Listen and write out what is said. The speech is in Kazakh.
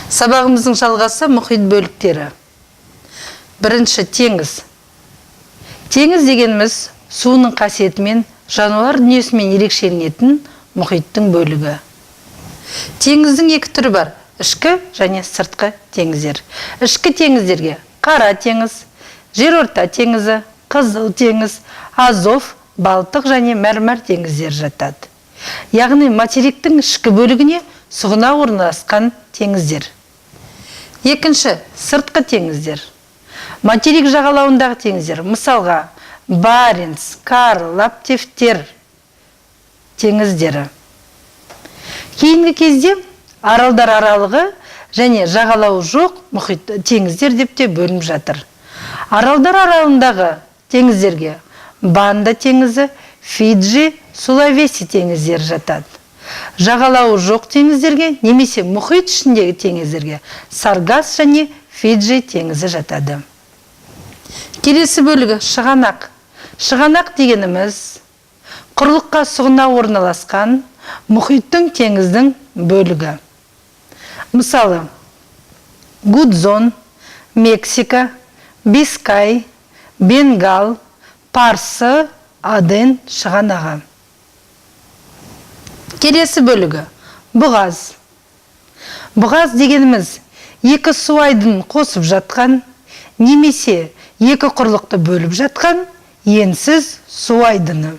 Сабағымыздың жалғасы: мұхит бөліктері. Бірінші – теңіз. Теңіз дегеніміз – суының қасиетімен, жануар дүниесімен ерекшеленетін мұхиттың бөлігі. Теңіздің екі түрі бар: ішкі және сыртқы теңіздер. Ішкі теңіздерге Қара теңіз, Жерорта теңізі, Қызыл теңіз, Азов, Балтық және Мәрмәр теңіздері жатады. Яғни материктің ішкі бөлігіне сұғына орналасқан теңіздер. Екінші – сыртқы теңіздер. Материк жағалауындағы теңіздер. Мысалға, Баренц, Кар, Лаптевтер теңіздері. Кейінгі кезде аралдар аралығы және жағалауы жоқ мұхит теңіздер деп те бөлініп жатыр. Аралдар аралығындағы теңіздерге Банда теңізі, Фиджи, Сулавеси теңіздері жатады. Жағалауы жоқ теңіздерге немесе мұхит ішіндегі теңіздерге Саргас және Фиджи теңізі жатады. Келесі бөлігі – шығанақ. Шығанақ дегеніміз – құрлыққа сұғына орналасқан мұхиттың, теңіздің бөлігі. Мысалы, Гудзон, Мексика, Бискай, Бенгал, Парсы, Аден шығанағы. Келесі бөлігі – бұғаз. Бұғаз дегеніміз – екі су айдынын қосып жатқан немесе екі құрлықты бөліп жатқан енсіз су айдыны.